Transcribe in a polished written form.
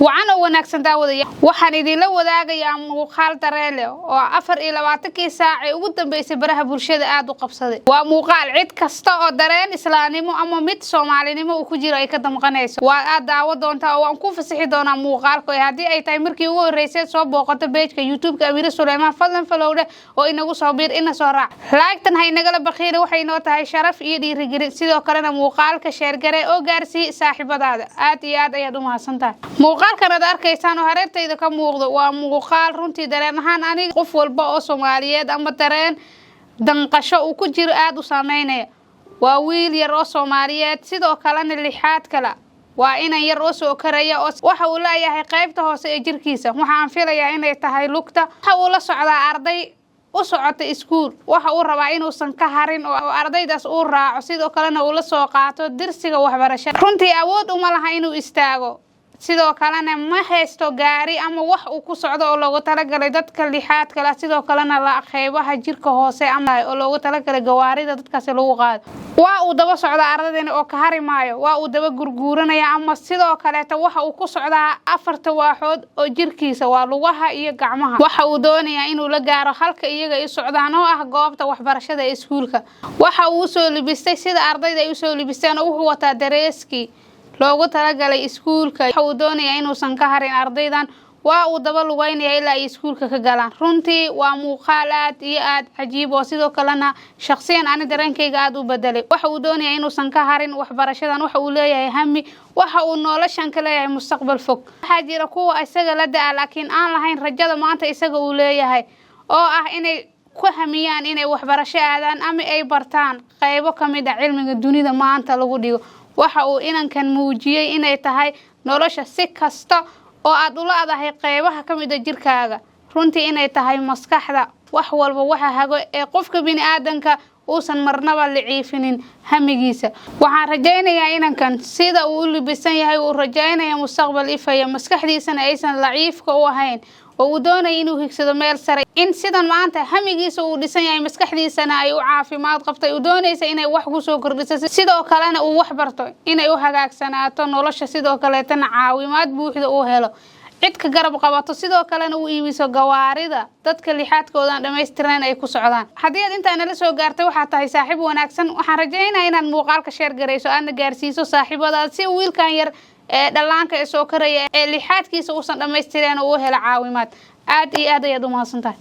Wacan oo wanaagsan, daawadaya. Waxaan idinla wadaagayaa muuqaal dareen leh oo 24-kii saac ee ugu dambeysay baraha bulshada aada u qabsaday. Waa muuqaal cid kasta oo dareen islaamnimo ama mid Soomaalinimo uu ku jiro ay ka damqanayso. Waa aad daawo doontaa oo waan ku fasixi doonaa muuqaalka. Haddii ay tahay markii ugu horreysay soo booqato page-ka YouTube-ka Amiire Suleymaan, fadlan follow dheh oo inagu soo biir, ina soo raac. Like-tan ha inagala bakhiiri, waxay inoo tahay sharaf iyo dhiirigelin. Sidoo kalena muuqaalka share garee oo gaarsii saaxiibadaada. Aad iyo aad ayaad u mahadsantahay. Muuqaalkan aad arkaysaan oo hareertayda ka muuqdo waa muuqaal runtii dareen ahaan aniga, qof walba oo Soomaaliyeed ama dareen danqasho uu ku jiro aada u saameynaya. Waa wiil yar oo Soomaaliyeed, sidoo kalena lixaad kale. Waa inan yar oo soo karaya oo waxa uu leeyahay qaybta hoose ee jirkiisa, waxaan filayaa inay tahay lugta. Waxa uu la socdaa arday u socota iskuul. Waxa uu rabaa inuusan ka harin oo ardaydaas uu raaco, sidoo kalena uu la soo qaato dirsiga waxbarashada. Runtii awood uma laha inuu istaago, sidoo kalena ma haysto gaari ama wax uu ku socdo oo loogu talagalay dadka lixaad kale, sidoo kalena la qeybaha jirka hoose ama oo loogu talagalay gawaarida dadkaasi lagu qaado. Waa uu daba socdaa ardadani oo ka hari maayo, waa uu daba gurguuranaya, ama sidoo kaleeta waxa uu ku socdaa afarta waaxood oo jirkiisa, waa lugaha iyo gacmaha. Waxa uu doonayaa inuu la gaaro halka iyaga ay socdaan oo ah goobta waxbarashada ee iskuulka. Waxa uu usoo libistay sida ardayda ay usoo libisteen oo wuxuu wataa dareeskii loogu talagalay iskuulka. Waxa uu doonayaa inuusan ka harin ardaydan. Waa uu daba lugeynaya ilaa ay iskuulka ka galaan. Runtii waa muuqaal aad iyo aad cajiib oo sidoo kalena shaqsiyan ani dareenkayga aada u bedelay. Waxa uu doonayaa inuusan ka harin waxbarashadan. Waxa uu leeyahay hami, waxa uu noloshan ka leeyahay mustaqbal fog. Waxaa jira kuwa isaga la da'a laakiin aan lahayn rajada maanta isaga uu leeyahay, oo ah inay ku hamiyaan inay waxbarasho aadaan ama ay bartaan qaybo ka mid ah cilmiga dunida maanta lagu dhigo. Waxa uu inankan muujiyey inay tahay nolosha si kasta oo aad ula adahay qeybaha ka mid ah jirkaaga, runtii inay tahay maskaxda wax walba waxa hago ee qofka bini-aadanka uusan marnaba liciifinin hamigiisa. Waxaan rajaynayaa inankan sida uu u libisan yahay uu rajaynaya mustaqbal ifaya, maskaxdiisana aysan laciifka u ahayn oo uu doonaya inuu higsado meel sare, in sidan maanta hamigiisa uu dhisan yahay, maskaxdiisana ay u caafimaad qabtay, uu doonaysa inay wax kusoo kordhiso, sidoo kalena uu wax barto, inay u hagaagsanaato nolosha, sidoo kaleetana caawimaad buuxda uu helo, cid ka garab qabato, sidoo kalena uu iibiso gawaarida dadka lixaadkoodan dhammaystirnayn ay ku socdaan. Haddii aad intaa nala soo gaartay, waxaa tahay saaxiib wanaagsan. Waxaan rajaynaya inaad muuqaalka share garayso, aadna gaarsiiso saaxiibadaad, si wiilkan yar ee dhallaanka ee soo karaya ee lixaadkiisa uusan dhammaystireen oo uu helo caawimaad. Aad iyo aad ayaad u mahadsan tahay.